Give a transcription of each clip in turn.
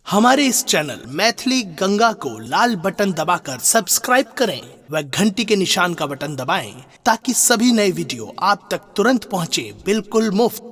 हमारे इस चैनल मैथिली गंगा को लाल बटन दबाकर सब्सक्राइब करें व घंटी के निशान का बटन दबाएं ताकि सभी नए वीडियो आप तक तुरंत पहुंचे बिल्कुल मुफ्त।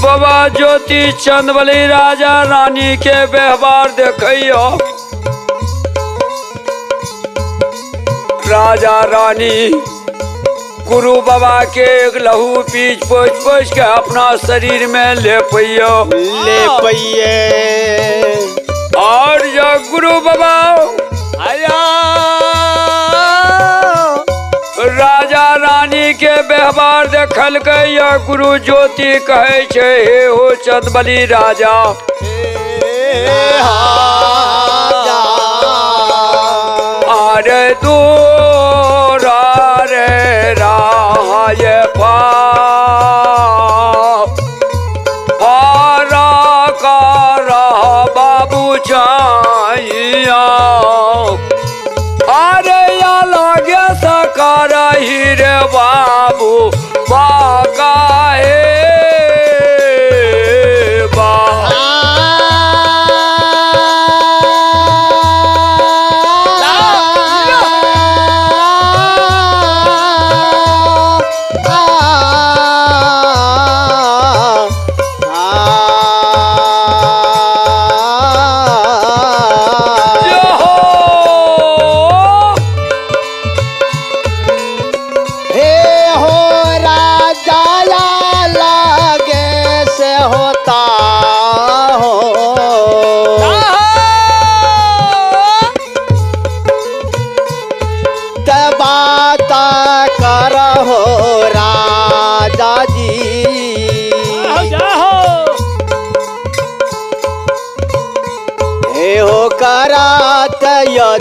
बाबा ज्योति चंदबली राजा रानी के व्यवहार देखियो। राजा रानी गुरु बाबा के लहू पीछ पोछ पोछ के अपना शरीर में ले पियो ले पिए। और जो गुरु बाबा आया राजा रानी के व्यवहार देखल के गुरु ज्योति कहे छे हे हो चंदबली राजा अरे दूरा रे राय पारा का बाबू चाहिया अरे या लागे सकार हीरे बाबू बाका हे बा।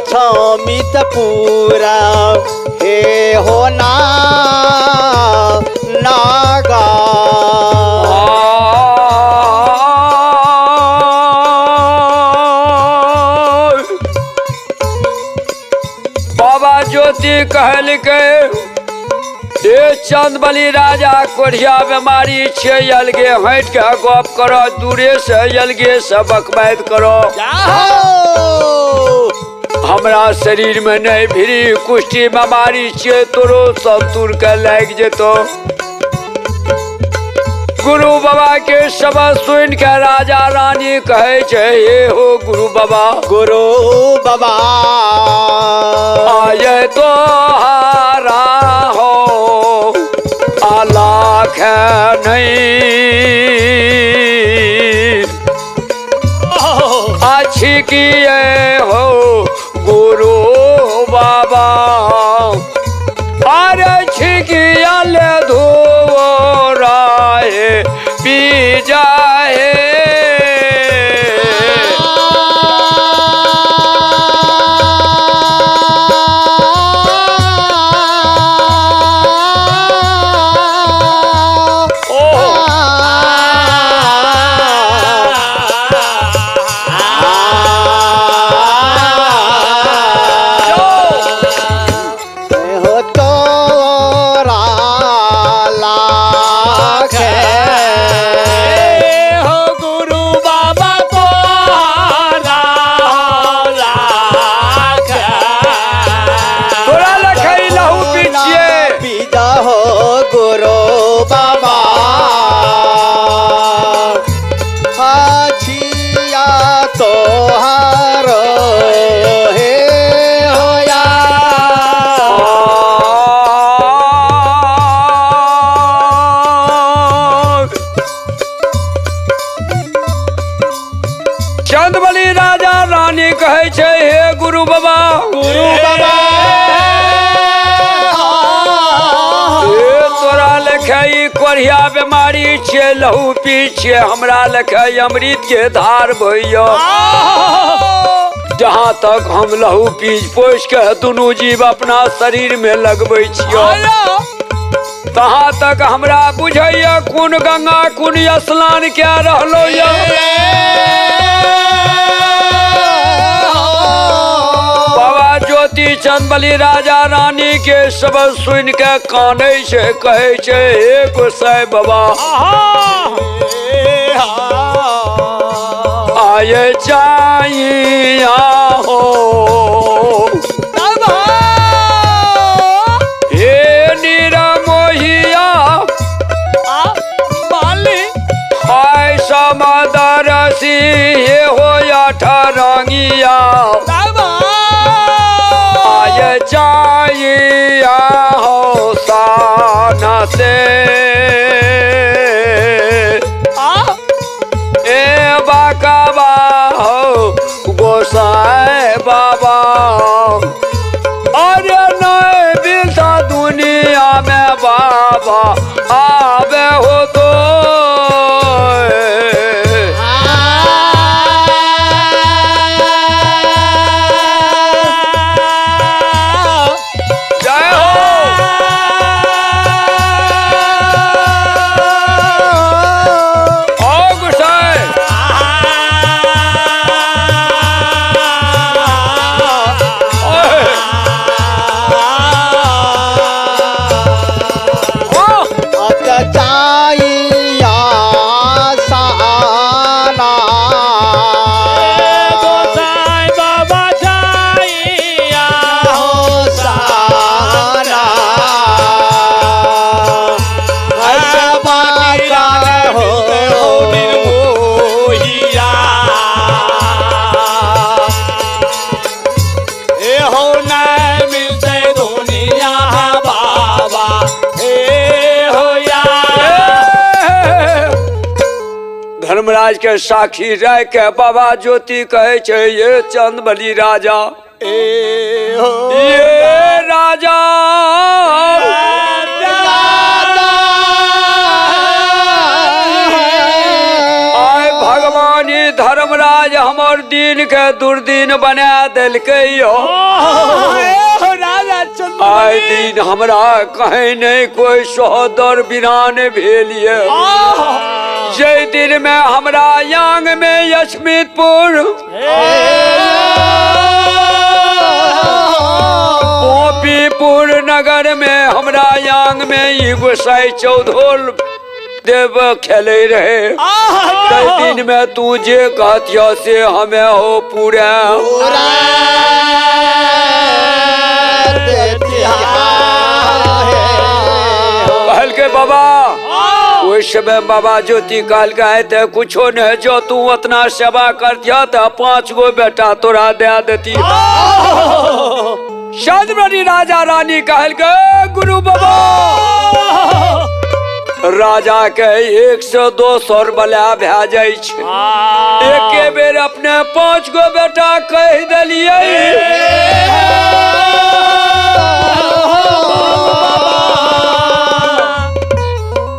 छमित पूरा हे हो ना नागा। बाबा ज्योति कहल के हे चंदबली राजा कोढ़िया बीमारी छे अलगे हट के गप करो, दूरे से अलगे से बकबैत करो। हमरा शरीर में नहीं भिरी कुष्ठी बीमारी छे तोरो सब तुर के लाग जेतो। गुरु बाबा के शब्द सुन के राजा रानी कहे छे हे हो गुरु बाबा, गुरु बाबा आये तो हारा हो आलाख नहीं अच्छी किए हो गुरु बाबा। अरे छिकिया ले धो राहे पी जाए। चंदबली राजा रानी कहै छै, हे गुरु बाबा, गुरु बाबा, हे तोरा लेखे ई कोढ़िया बीमारी छियै, लहू पी छियै, हमरा लेखे अमृत के धार भैया। जहाँ तक हम लहू पीज पोसि के दुनू जीव अपना शरीर में लगबै छियै, तहाँ तक हमरा बुझैया कोन गंगा कोन स्नान कए रहलो यऽ। बाबा ज्योति चंदबली राजा रानी के सब सुन के कानै छै, कहै छै, हे गोसाई बाबा, आये चाहिया हो, हे निरमोहिया, आय समदरसी, हे हो अठरंगिया, आय चाहिया हो साना से, ए बाकबा हो गोसाई बाबा, अरे नहीं बिलता दुनिया में बाबा आवे हो तो। जय हो। आओ गोसाई। ओए। ओ। अत चाहिया साना, गोसाई बाबा जाइया हो साना, ऐसा हो निर्मोहिया, ए हो नहीं मिलते दुनिया बाबा, ए हो या। धर्मराज के साक्षी रह के बाबा ज्योति कहे छै, ये चंदबली राजा, ए हो ये राजा, आय भगवान ई धर्मराज हमर दिन के दुर्दिन बना देलकै यो। राजा आय दिन हमरा कहीं नहीं कोई सहोदर बिना ने भेल ये। जे दिन में हमरा यांग में यशमितपुर पोपीपुर नगर में हमरा यांग में ई गोसाई चौधोल देव खेले रहे, तै दिन में तू जे कहतिय से हमें हो पूरा। कहलकै बाबा, ओहि समय बाबा ज्योति कहलकै, ते कुछो नहीं, जो तू उतना सेवा करतिह तऽ 5 गो बेटा तोरा दे देती। चंद्रबली राजा रानी कहलकै, गुरु बाबा, राजा के 102 बला भए जाइ छै, एके बेर अपने 5 गो बेटा कहि देलियै।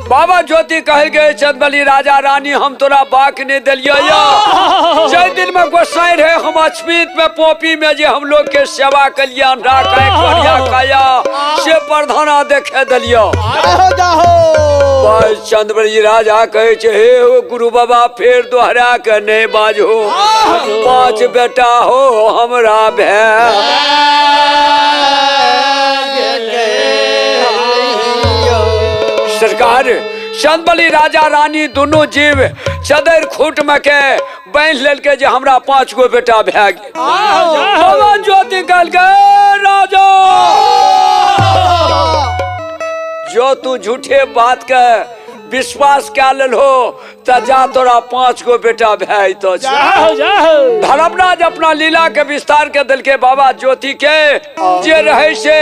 बाबा ज्योति कहल गए, चंदबली राजा रानी, हम तोरा बाक नहीं दिलियो। जय दिन में गोसाई रहे हम अछमीत में पोपी में जे हम लोग के सेवा कलिए, अंधा काय कोढ़िया काया से प्रधाना देखे दिलियो। बस चंदबली राजा कहे छै, हे हो गुरु बाबा, फेर दोहरा के नहीं बाजो, 5 बेटा हो हमरा भै। सरकार चंदबली राजा रानी दोनों जीव चदर खूट में के बांध लेलकै जे हमरा 5 गो बेटा भए गेल। बाबा ज्योति कहलकै, राजा, जो तू झूठे बात के विश्वास कए लेलहो त जा तोरा 5 गो बेटा भए तो। धर्मराज अपना लीला के विस्तार के देलकै बाबा ज्योति के, जे रहे से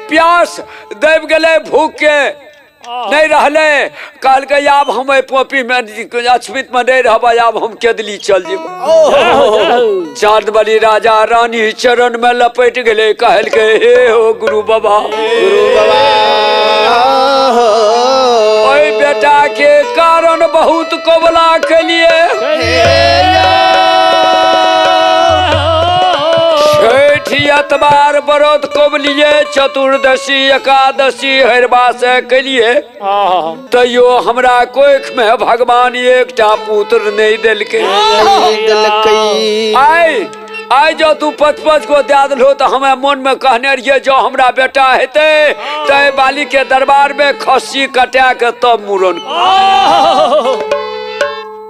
प्यास दबि गेलै भूख के नहि रहलै। कहलकै आब हम एहि पोपीमे अछमितमे नहि रहबै, आब हम केदली चल जेबै। चाँदबली राजा रानी चरण में लपेट गेलै, कहलकै हे हो गुरु बाबा, गुरु बाबा, ओहि बेटा के कारण बहुत कबला केलिए। छठि एतबार व्रत कबलिए, चतुर्दशी एकादशी हरबा से केलिए, तैयो हमरा कोख में भगवान एकटा पुत्र नहीं देलकै। आइ आइ जो तू 5-5 गो दए देलहो तऽ हमे मन में कहने रहिए जो हमरा बेटा हेतै तऽ बाली के दरबार में खस्सी कटा के तब मुड़न।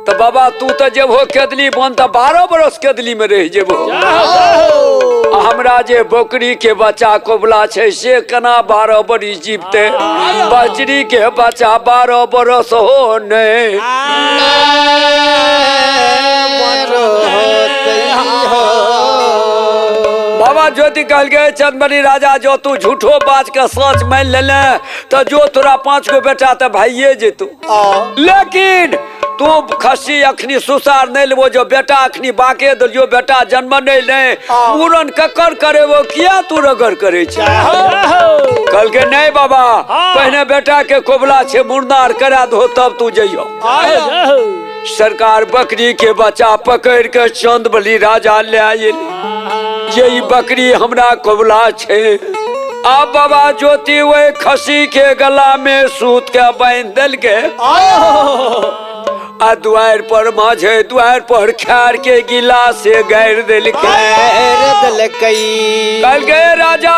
तऽ बाबा तू तऽ जेबहो केदली बन तऽ 12 बरस केदली में रहि जेबहो। हमरा जे बकरी के बच्चा कोबला छै से केना 12 बरिस जीवतै? बजरी के बच्चा 12 बरस हो नहि। बाबा ज्योति कहलकै चंदमणि राजा जो तू झूठो बाज के सच मान लेले तऽ जो तोरा 5 गो बेटा तऽ भाइये जेतौ, लेकिन तू खस्सी अखनी सुसार नहीं लेबो, जो बेटा अखनी बाके देलियो, बेटा जन्म नहीं ले, मुड़न ककर करेबो, किया तू रगड़ करे छै? कहलकै नहीं बाबा, पहिने बेटा के कोबला छै, मुड़नार करा दो तब तू जइयो। सरकार बकरी के बच्चा पकड़ के चंदबली राजा ले आयल जे ई बकरी हमरा कोबला छै। अब बाबा ज्योति वही खसी के गला में सूत के बांधि देलकै आ दुआर पर माझे दुआर पर खार के गिलास से गारि देलकै। कहलकै राजा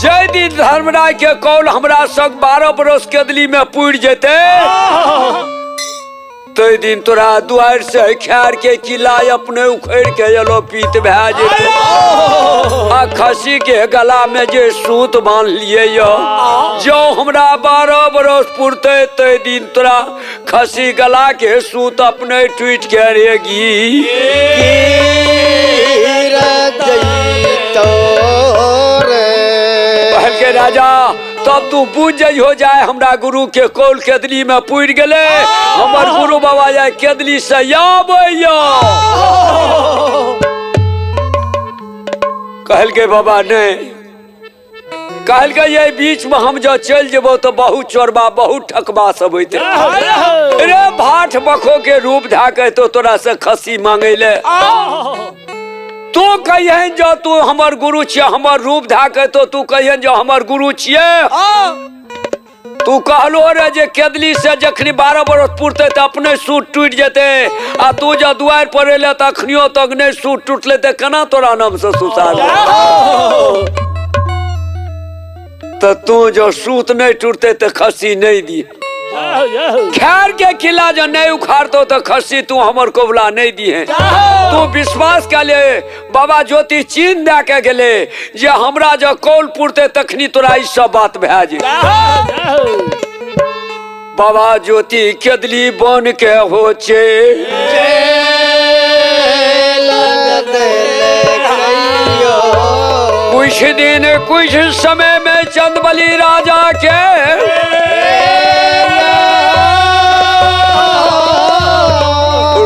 जय दिन धर्मराज के कौल हमरा संग 12 बरस केदली में पुरि जेतै तै दिन तोरा दुआर से खार के किला अपने उखड़ के एलो पीत भए जेतै। आ खसी के गला में जे सूत बांधलिए यो जो हमरा 12 बरस पुरतै तै दिन तोरा खसी गला के सूत अपने टूट के रेगी। कहलकै राजा तब तू बुझ जइहो जाए हमरा गुरु के कौल केदली में पुरि गेलै, हमर गुरु बाबा जाए केदली से आबैया। कहलकै बाबा नहीं, कहलकै ये बीच में हम जो चल जेबो तो बहुत चोरबा बहुत ठकबा सब होइते। रे भाट बखो के रूप धए के तो तोरा से खस्सी मांगे ले, तू कहियन जो तू हमर गुरु छियै, हमर रूप धए के तो तू कहियन जो हमर गुरु छियै। तू कहलो रे जे केदली से जखनी 12 बरस पुरतै तऽ अपने सूत टूटि जेतै, आ तू जो दुआरि पर एले तऽ अखनियो तक नहि सूत टूटलै तऽ केना तोरा नाम से सुसार? तऽ तू जो सूत नहि टूटतै तऽ खस्सी नहि दिहे। खैर के किला जो नहीं उखाड़तो तो खस्सी तू हमर कोबला नहीं दिहे। तू विश्वास कर ले बाबा ज्योति चीन दे के गेले जे हमरा जो कौल पुरते तखनी तोरा ई सब बात भए जे। बाबा ज्योति केदली बन के हो छे कुछ दिन कुछ समय में चंदबली राजा के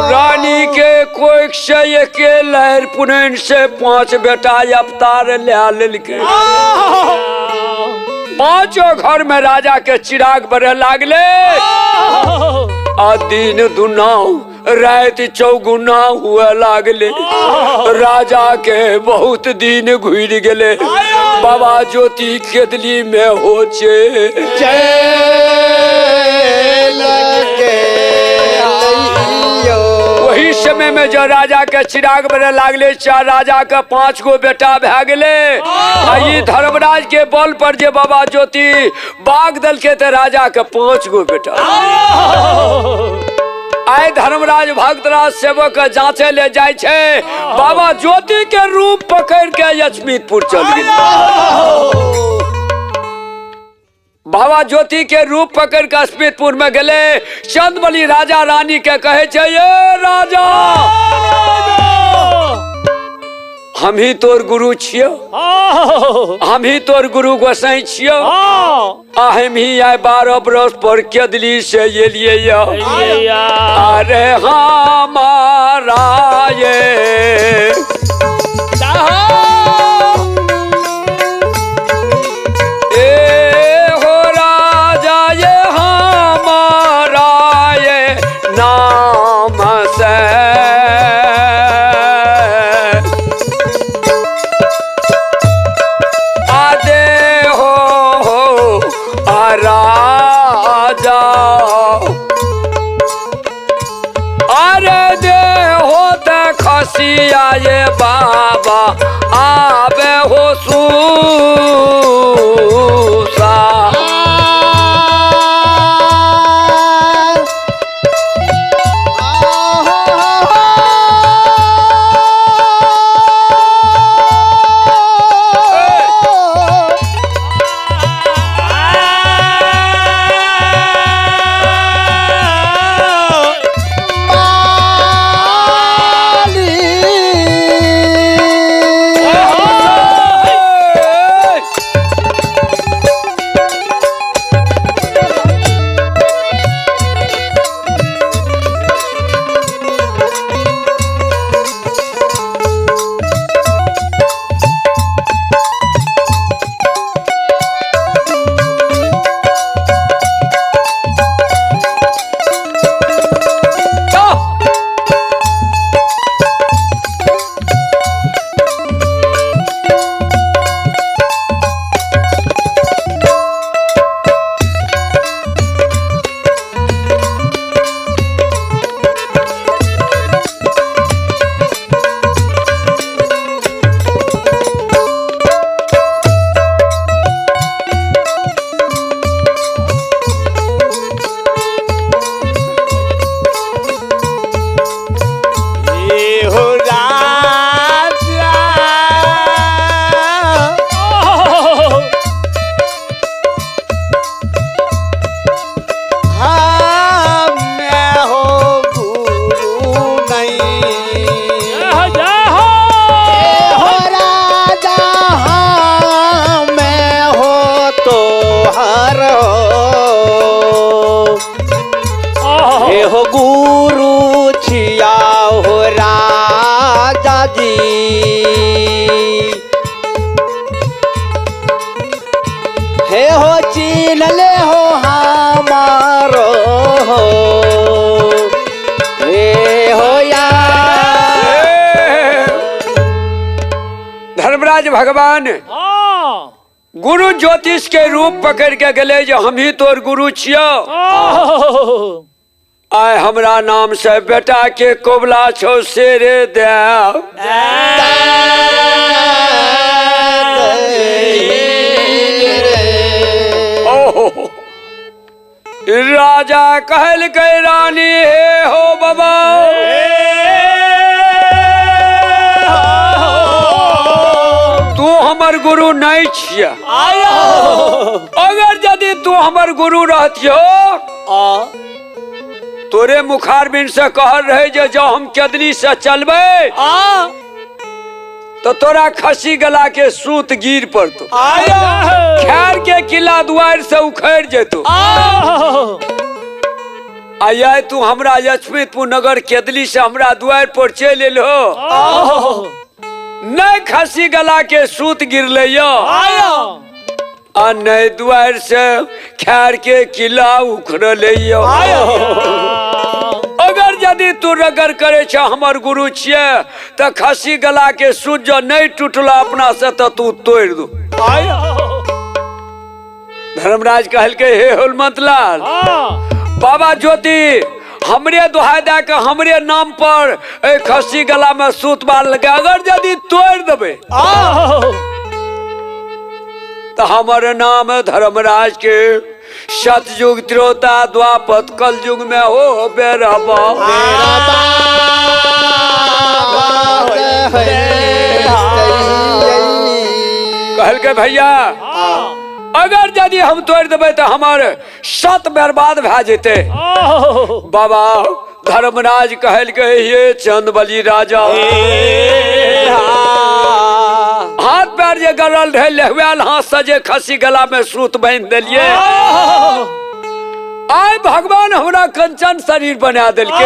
रानी के कोख से एके लहर पुनैन से 5 बेटा अवतार ले लेलकै। 5 घर में राजा के चिराग बढ़े लागले आ दिन दुना राति चौगुना हुए लागले। राजा के बहुत दिन घुरि गेले। बाबा ज्योति केदली में हो छे वही समय में जो राजा के चिराग बने लागले, चार राजा के 5 गो बेटा भए गेले। आ ई धर्मराज के बल पर जे बाबा ज्योति बाग दलके ते राजा के 5 गो बेटा। आइ धर्मराज भक्तराज सेवक जांचे ले जाय छै, बाबा ज्योति के रूप पकड़ के यशमीतपुर चल गेल। बाबा ज्योति के रूप पकड़ के अस्मितपुर में गेले। चंदबली राजा रानी के कहे छै, ये राजा हम ही तोर गुरु छियो, हम ही तोर गुरु गोसाई छियो। आ हम ही आइ 12 बरस पर केदली से एलियै ये। अरे हमारा ये ए हो राजा ये हमारा ये नाम से आदे हो राजा अरे दे हो त खसिया ये बाबा आबे हो सूसा। गुरु छिया हो राजा जी, हे हो चीन ले हो हमारो हो, हे हो या। धर्मराज भगवान गुरु ज्योतिष के रूप पकड़ के गले जो हम ही तोर गुरु छियो, आय हमरा नाम से बेटा के कोबला छो सेरे देव। राजा कहल के रानी हे हो बाबा, तू हमर गुरु नहीं छिया। अगर यदि तू हमर गुरु रहतियो तोरे मुखारबिन से कह रहे जे जो हम केदली से चलबे तो तोरा खसी गला के सूत गिर पड़तो, खैर के किला दुआर से उखड़ जेतो। आया तू हमरा लक्ष्मीपुर नगर केदली से हमरा दुआर पर चल एलो, नहीं खसी गला के सूत गिरले आ नहीं दुआर से खैर के किला उखड़ले। अगर यदि तू रगड़ करे छ हमर गुरु छिये त खसी गला के सूत जो नहीं टूटला अपना से तो तू तोड़ दो। धर्मराज कहल के हे हुलमंत लाल बाबा ज्योति हमरे दुहाई दे के हमरे नाम पर ए खसी गला में सूत बाल लगे, अगर यदि तोड़ देबे तो हमर नाम धर्मराज के सतयुग त्रोता द्वापत कल युग में हो बेरबा। कहल के भैया अगर यदि हम तोड़ देबै तो हमार सत बर्बाद भए जेतै। बाबा धर्मराज कहल के हे चंदबली राजा, हाथ पैर नजर जे गड़ल रहे लेहुआल हाथ से जे खसी गला में सूत बांधि देलिए। आय भगवान हमरा कंचन शरीर बना देलके।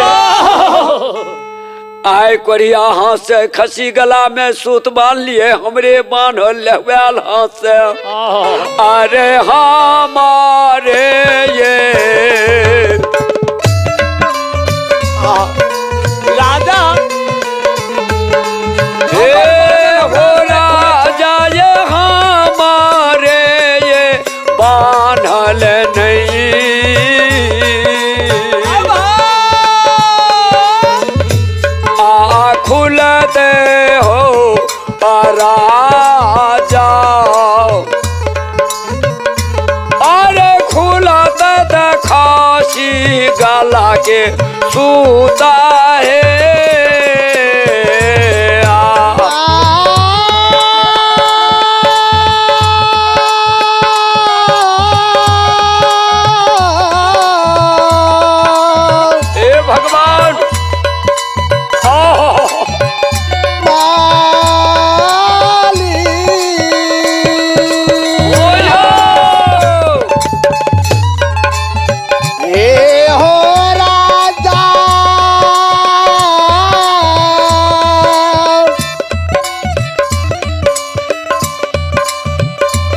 आय कोरिया हाथ से खसी गला में सूत बांध लिए, हमरे बांधल लेहुआल हाथ से। अरे हमारे ये राजा हे हो राजा ये हमारे ये बांधल नहीं। आ खुलते हो राजा, अरे खुलते खासी गला के सूता है। हे भगवान हे हो राजा,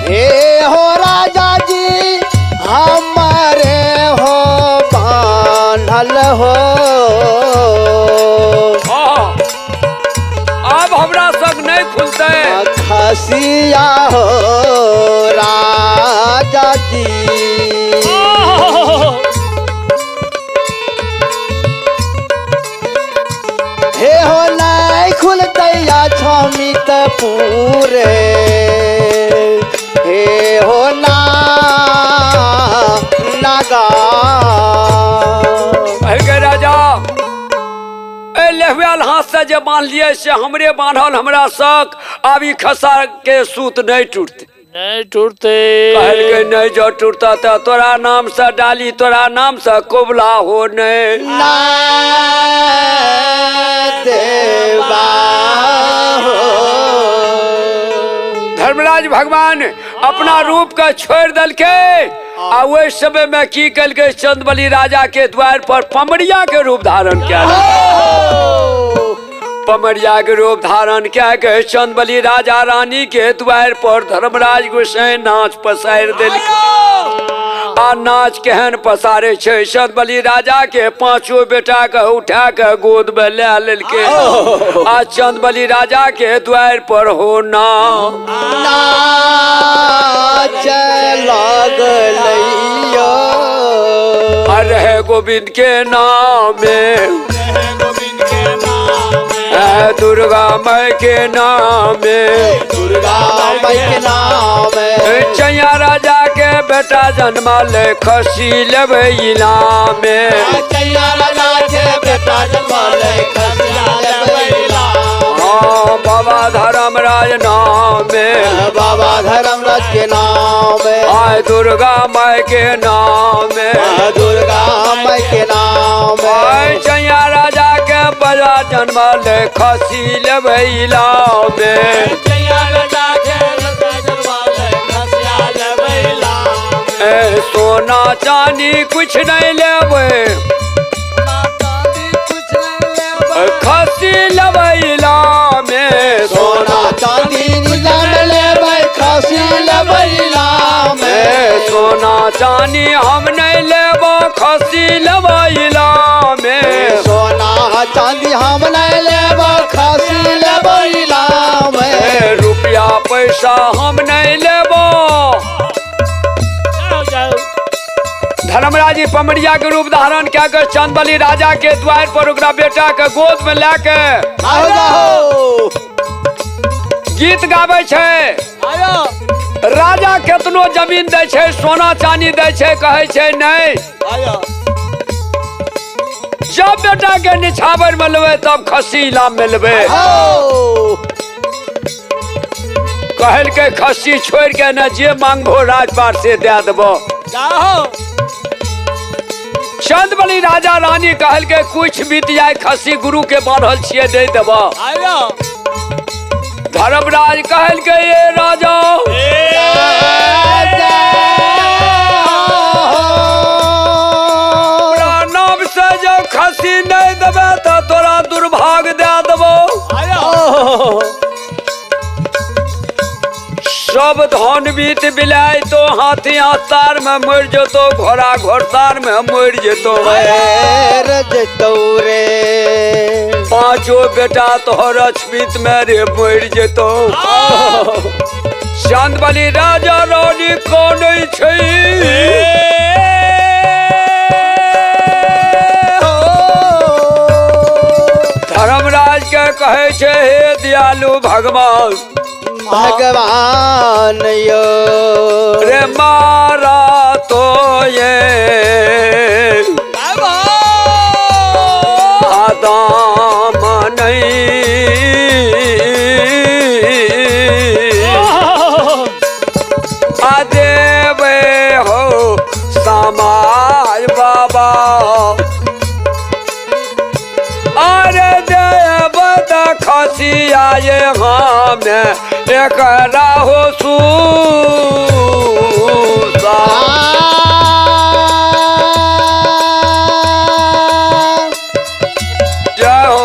हे हो राजा जी हमारे हो बांधल हो। अब हमरा संग नहीं खुलते खसिया हो राजा जी। हे हो नहीं खुलतैया छमित पूरे, हे हो ना नागा। हे राजा ए लेहुआल हाथ से जे बांध लिए से हमरे बांधल हमरा शक, आब ई खसा के सूत नहीं टूटते। नहीं टूटते। कहलकै नहीं जो टूटता तो तोरा नाम से डाली, तोरा नाम से कुबला हो नहीं ना देवा हो। धर्मराज भगवान अपना रूप के छोड़ दलके आ ओहि समय में की कलकै चंदबली राजा के द्वार पर पमरिया के रूप धारण कयल। पमरिया के रूप धारण कए के चंदबली राजा रानी के द्वार पर धर्मराज गोसाई नाच पसारि देलकै। आ नाच केहन पसारे छै, चंदबली राजा के पांचों बेटा के उठा के गोद में ले लेलकै। आ चंदबली राजा के द्वार पर हो ना नाच लगलैया। अरे गोविंद के नाम दुर्गा माई के नाम, दुर्गा माई के नाम। चैया राजा के बेटा जन्मल खसी लेबै इलाम। चैया राजा के बेटा जन्मल खसी लेबै इलाम। हाँ बाबा धर्मराज नाम, बाबा धर्मराज के नाम। आय दुर्गा माई के नाम, दुर्गा माई के नाम। आय चैया राजा के बजा जन्मल खसी लेबै इलाम। सोना चांदी कुछ नहीं लेबै, खसी लेबै इलाम। सोना चांदी नहीं लेबै, खसी लेबै इलाम। सोना चांदी हम नहीं लेबो, खसी लेबै इलाम। सोना चांदी हम नहीं लेबो, खसी लेबै इलाम। रुपया पैसा हम नहीं लेबो। धर्मराज जी पमरिया के रूप धारण कए के चंदबली राजा के द्वार पर ओकरा बेटा के गोद में लए के गीत गाबै छै। राजा केतनो जमीन दै छै, सोना चांदी दै छै, कहै छै नहीं, जब बेटा के निछावर में लेबै तब खसी इलाम में लेबै। कहलकै खस्सी छोड़ के न जे मांगबो राजपाट से दे देबो। चंदबली राजा रानी कहलकै कुछ बीत जाए खस्सी गुरु के बांधल छियै दे देबो। धर्मराज कहल के ये राजा तोरा नाम से जब खसी नहीं देबे तो तोरा दुर्भाग दे देबो। सब धन बीत बिलाय तो हाथी तार में मर जतो, घोड़ा घोड़सार में मर जतो, जतौ रे। पांचों बेटा तोहर अछमित में रे मर जतो। चांदबली राजा रानी कौन छै? धर्मराज के कहे छै हे दयालु भगवान, भगवान यो रे मारा तो ये आदाम नहीं आदेवे हो समाज बाबा। अरे देव खसिया ये हमें एकरा हो सूसा। जय हो।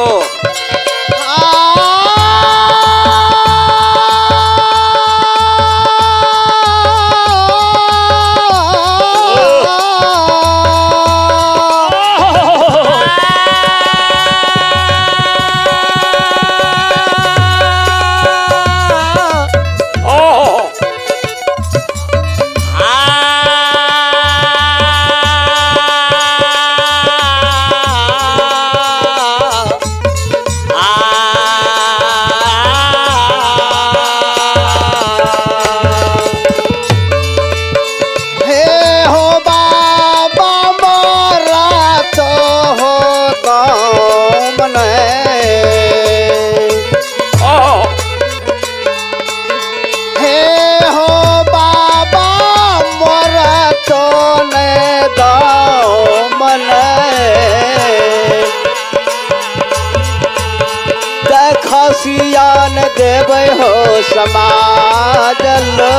खसियान देबै हो समाज लो।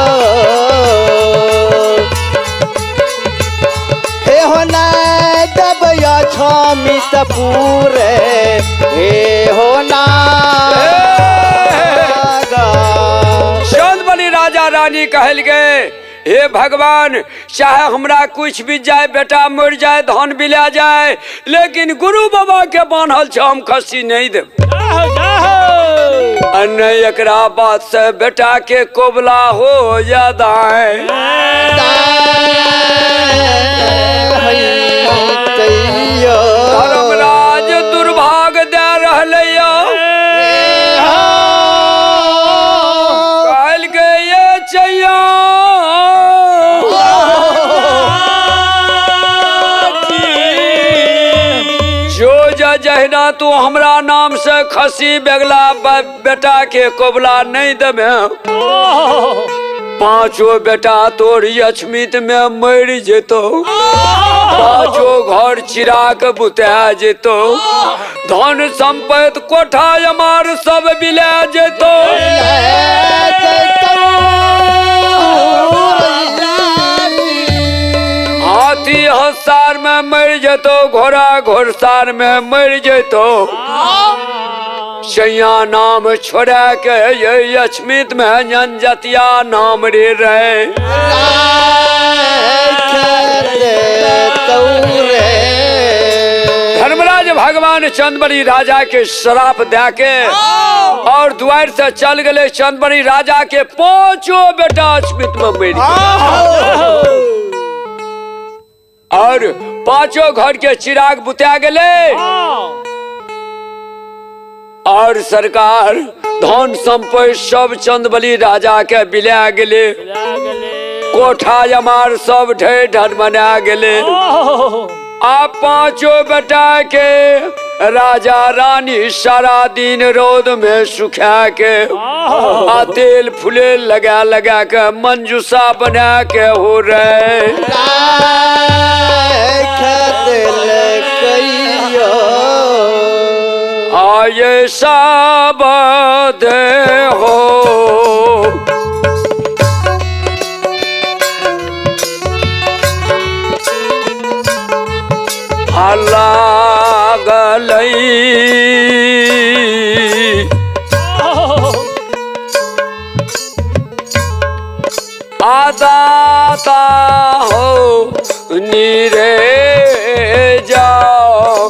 हे हो नै देबै अछमित पूरे हे हो ना। चांदबली राजा रानी कहल गए हे भगवान, चाहे हमरा कुछ भी जाए, बेटा मर जाए, धन बिला जाए, लेकिन गुरु बाबा के बान्हल छ हम खसी नहीं देब। नहीं एकरा बात से बेटा के कोबला हो या दाए। धर्मराज दुर्भाग दे रहले कहल के ये चैया जहिना तू हमरा नाम से खसी बेगला बेटा के कोबला नहीं देबे, पांचों बेटा तोर अछमित में मर जेतो, पांचों घर चिराग बुता जेतो, धन संपत्ति कोठा अमार सब बिला जेतो। हाथी हंसार में मर जेतो, घोड़ा घोड़सार में मर जेतो, सैया नाम छोड़ा के ये अछमित में जनजतिया नाम रे रहे। धर्मराज भगवान चंदबली राजा के श्राप दे के और द्वार से चल गए। चंदबली राजा के पांचों बेटा अछमित में मर गए और पांचों घर के चिराग बुता गए और सरकार धन संपत्ति सब चंदबली राजा के बिला गए, कोठा अमार सब ढेर ढन मना गए। आ पांचों बेटा के राजा रानी सारा दिन रौद में सुखा के आ तेल फुले लगा लगा के मंजूसा बना के हो रहे। आ आये साबद हो। लागलई आदाता हो नीरे जाओ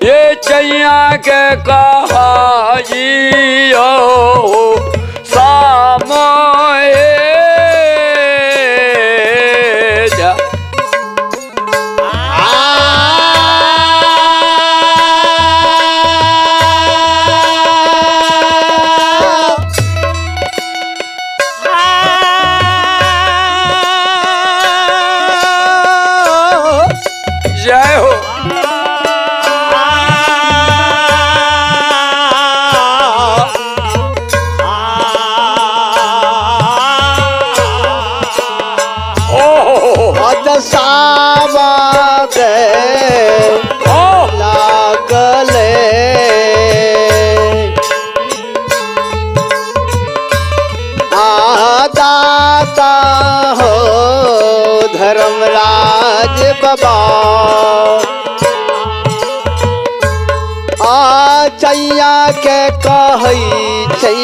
ये चैया के कहाइयो सामोए जा। जय हो। ओ अदसावा दे ओ लागले आदाता हो धर्मराज बाबा आ चैया के कहै छै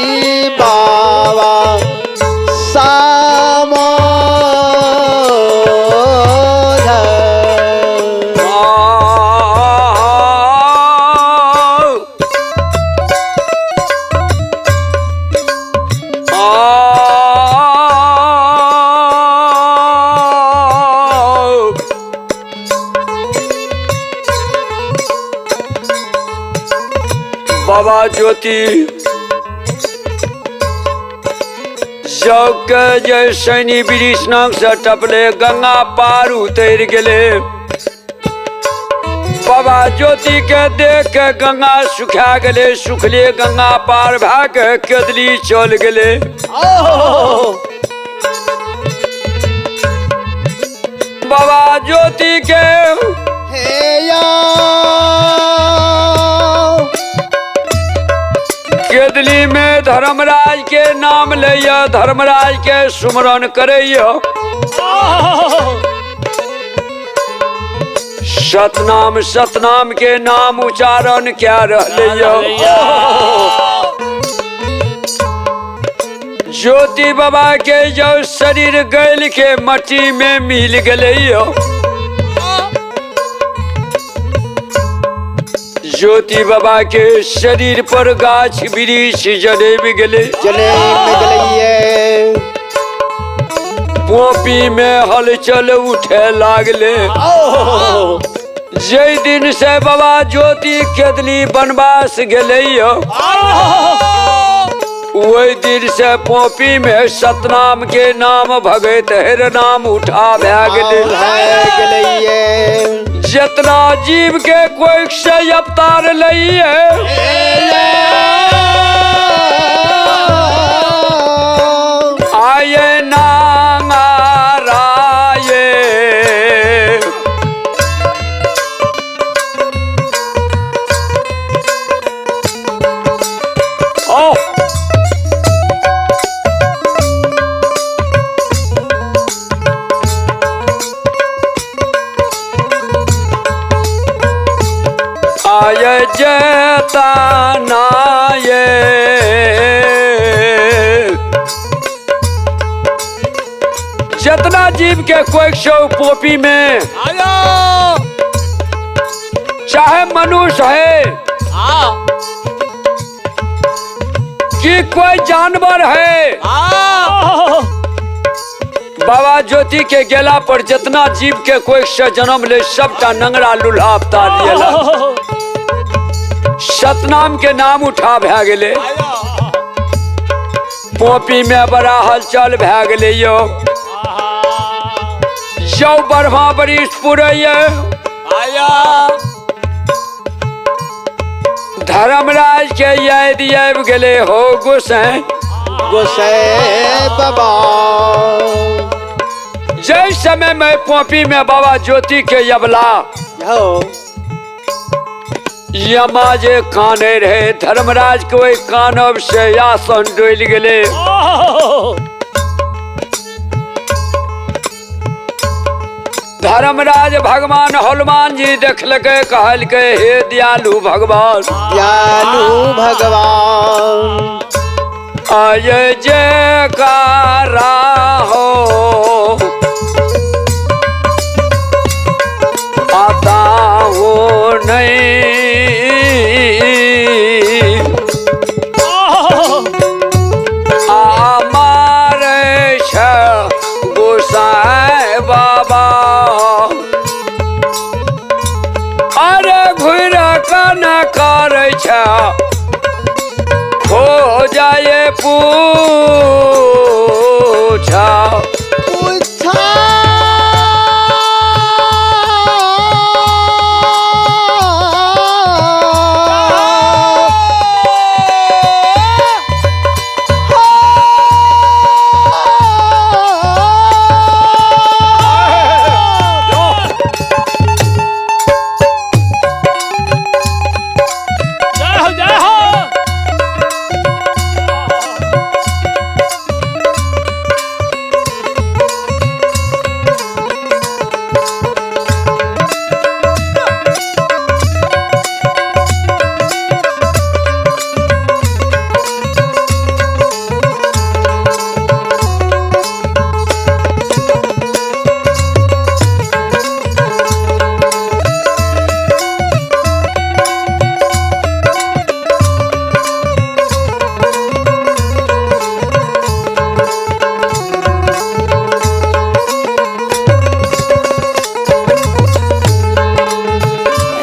बाबा सामो। बाबा ज्योति जौके जय सैनी वृक्ष नाम से टपले गंगा पार उतर गेले। बाबा ज्योति के देख के गंगा सुखा गेले, सुखले गंगा पार भए के केदली चल गेले। बाबा ज्योति के हे या केदली में धर्मराज के नाम लैया, धर्मराज के सुमरन करैया। सतनाम सतनाम के नाम उच्चारण क्या रहले। ज्योति बाबा के जो शरीर गैल के मट्टी में मिल गए। ज्योति बाबा के शरीर पर गाछ वृक्ष जनम गेले, जनम गेलैये। पोपी में हलचल उठे लागले। जै दिन से बाबा ज्योति केदली बनवास गेलै वही दिन से पोपी में सतनाम के नाम भगत हर नाम उठा भए गेलै। जितना जीव के कोई से अवतार लइए आये नाम राये। ओ आय जता नाये जितना जीव के कोई सौ पोपी में चाहे मनुष्य है कि कोई जानवर है, बाबा ज्योति के गेला पर जितना जीव के कोई से जन्म ले सबटा नंगड़ा लूल्हा अवतार लियला। सतनाम के नाम उठा भए गेले। पोपी में बड़ा हलचल भए गेले। यो जौ बढ़वा बरिस पुरैये धर्मराज के याद आबि गेले हो गोसाई गोसाई बाबा। जै समय में पोपी में बाबा ज्योति के यबला हो यमा जे काने रहे धर्मराज के ओहि कानब से आसन डोलि गेलै। धर्मराज भगवान हनुमान जी देखलकै, कहलकै हे दयालु भगवान, दयालु भगवान, आय जयकारा हो आता हो नहीं, आमारे गोसाई बाबा, अरे घुर कन करै छ खो जाए पूछा। पूछा जय हो जय हो।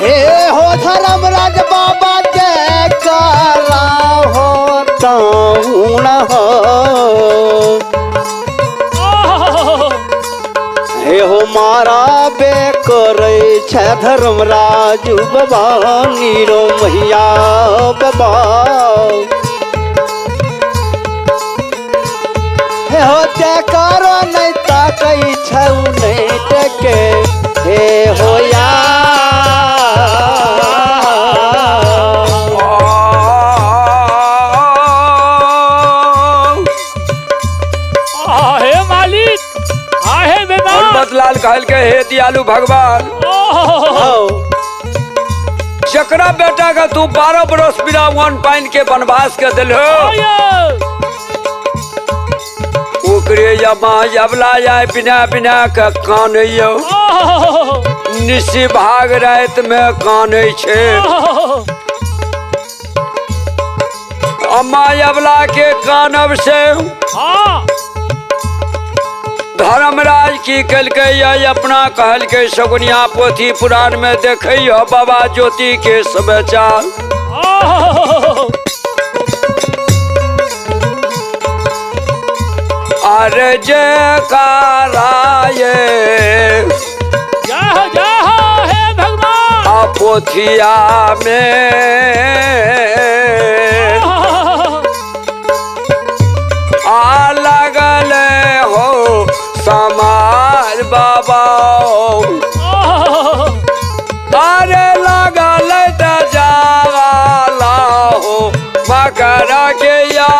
हे हो धर्मराज बाबा जयकारा हो तौण हो, हे हो मारा बे करै छै धर्मराज बाबा नीरो मैया बाबा, हे हो जयकारा नहीं ताकै छौ नहीं टके, हे हो या आहे मालिक, आहे बेटा। हनुमत लाल कहलकै हे दयालु भगवान, जकरा बेटा के तू 12 बरस बिना वन पानि के वनवास के दिलहो, ओकरे यमा यबला जाय बिना बिना के कानैयो, निशि भाग राति में कानै छै। अम्मा यबला के कानब से धर्मराज की केलकै अपना कहलकै सगुनिया पोथी पुराण में देखैयो बाबा ज्योति के समाचार। अरे जयकारा ये जय हो जय हो हे भगवान, पोथिया में आ लगल हो समाज बाबा, अरे लगल त जाला हो मकर के या।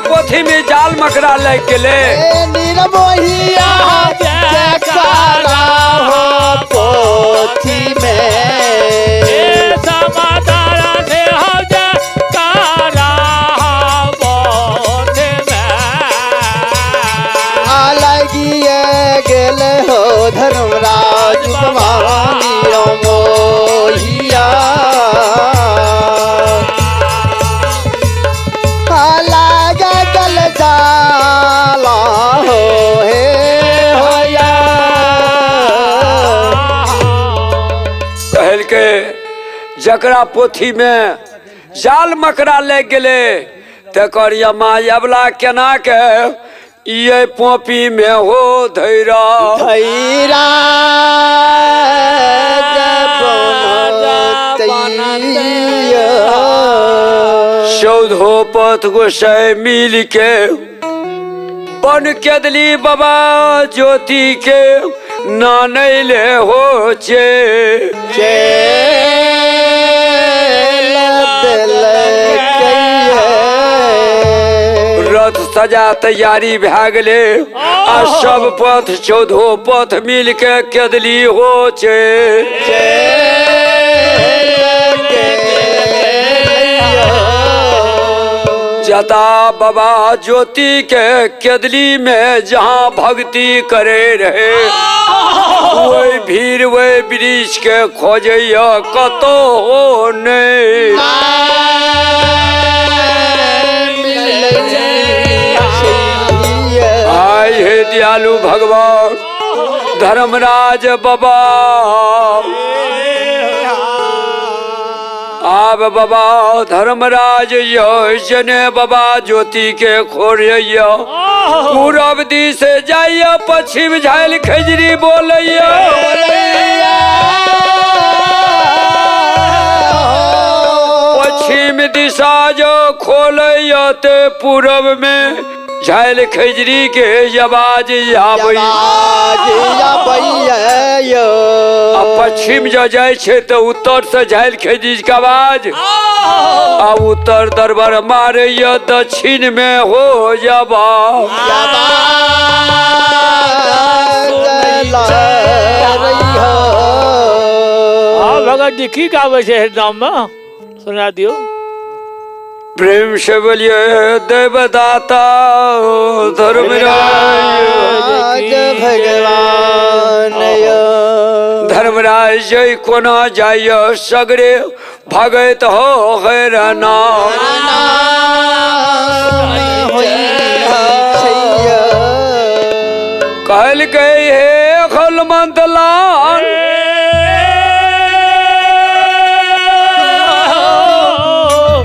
पोथी में जाल मकड़ा लग गेलै, निर्मोहिया जयकारा हो पोथी में, समाचार से हो जयकारा हो पोथी गेल हो धर्मराज भवानी मोहिया। लाग गल जाला हो हे होया। कहलकै जकरा पोथी में जाल मकड़ा लागि गेलै तकर यमा अबला केना के ये पोपी में हो धैरा धैरा बनतैया। चौदहो पथ गोसाई मिल के बन केदली बाबा ज्योति के नानैले हो चे रथ सजा तैयारी भए गेलै आ सब पथ चौदहो पथ मिल के केदली हो चे। जता बाबा ज्योति के केदली में जहाँ भक्ति करे रहे वही भीड़ वही वृक्ष के खोजैया कतो हो नहीं। आय हे दयालु भगवान धर्मराज बाबा, आब बाबा धर्मराज यो जने बाबा ज्योति के खोजैया पूरब दिश जाइया पश्चिम झाइल खजरी बोलैया पश्चिम दिशा जो खोलैया ते पूरब में झाइल खजरी के आवाज आबैया। पश्चिम जो जाइ छै तऽ उत्तर से झाइल खजरी के आवाज आ उत्तर दरबार मारैया दक्षिण में हो जबा। हाँ भगत जी की गाबै छै नाम में सुना दियौ। प्रेम से बोलिए देवदाता धर्मराज भगवान। धर्मराज जय कोना जाय सगरे भगत हो हैराना। कहलकै हे हनुमंत लाल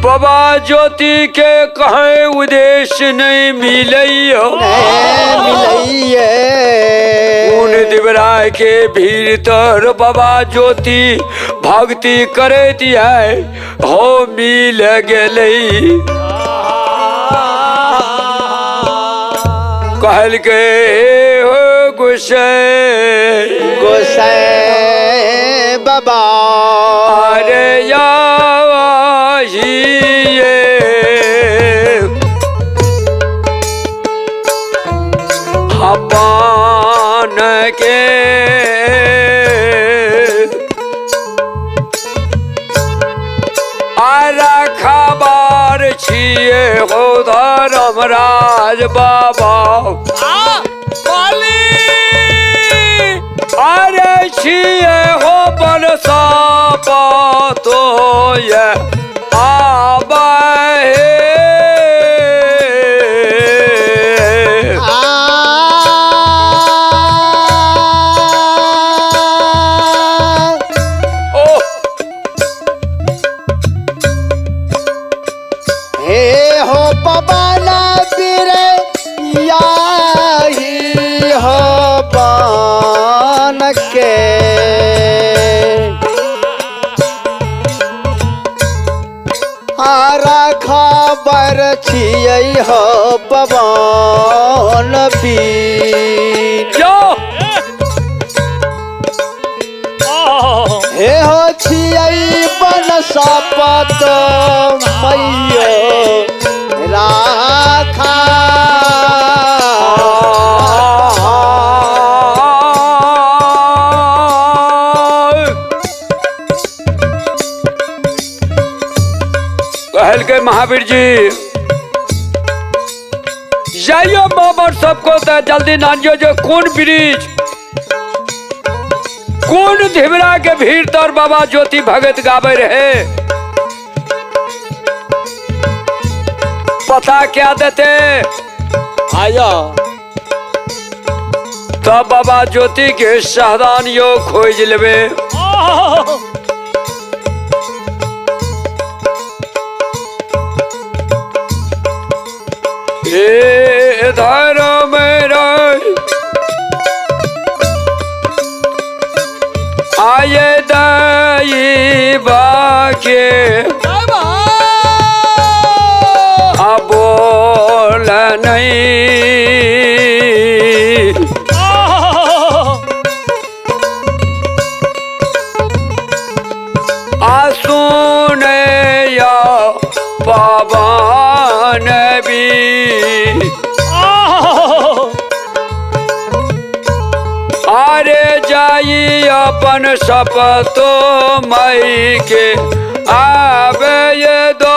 बाबा ज्योति के कहे उद्देश्य नहीं मिलैयो उन दिवराय के भीतर बाबा ज्योति भक्ति करैत है हो मिल गेलै। कहलकै हो गोसाई गोसाई बाबा अरे या अपन के आरा खबर छिए हो धर्मराज बाबा अरे छिए हो बरसा तो ये आबा हे। हे हो पवन बीर याही हो बन के आरा खबर छियै हो पवन बीर। हे हो छियै बन सपत मैयो राखा। कहलकै महावीर जी जाइयो बाबर सबको तो जल्दी नानियो जो कौन ब्रिज कोन धिवरा के भीड़ तर बाबा ज्योति भगत गावे रहे पता क्या देते आया तब बाबा ज्योति के सहदान यो खोज लेबे। हे धर्म आये दई बाके बोल नहीं आसुन या पवन भी अरे जाई अपन सपतो मई के आवे ये दो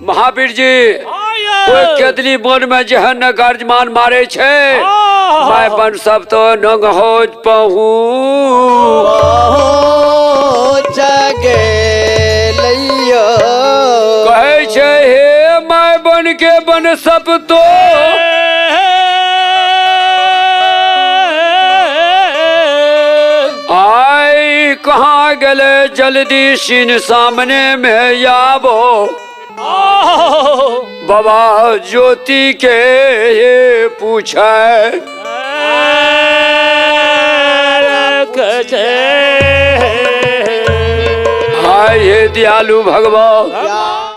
महावीर जी केदली वन में जेहन गर्जमान मारे छे मैं बन सब तो नंग हो पहू कहे छे हे मैं बन के बन सब तो आई कहाँ गले जल्दी सीन सामने में आबो बाबा ज्योति के ये पूछे हाय हे दयालु भगवान।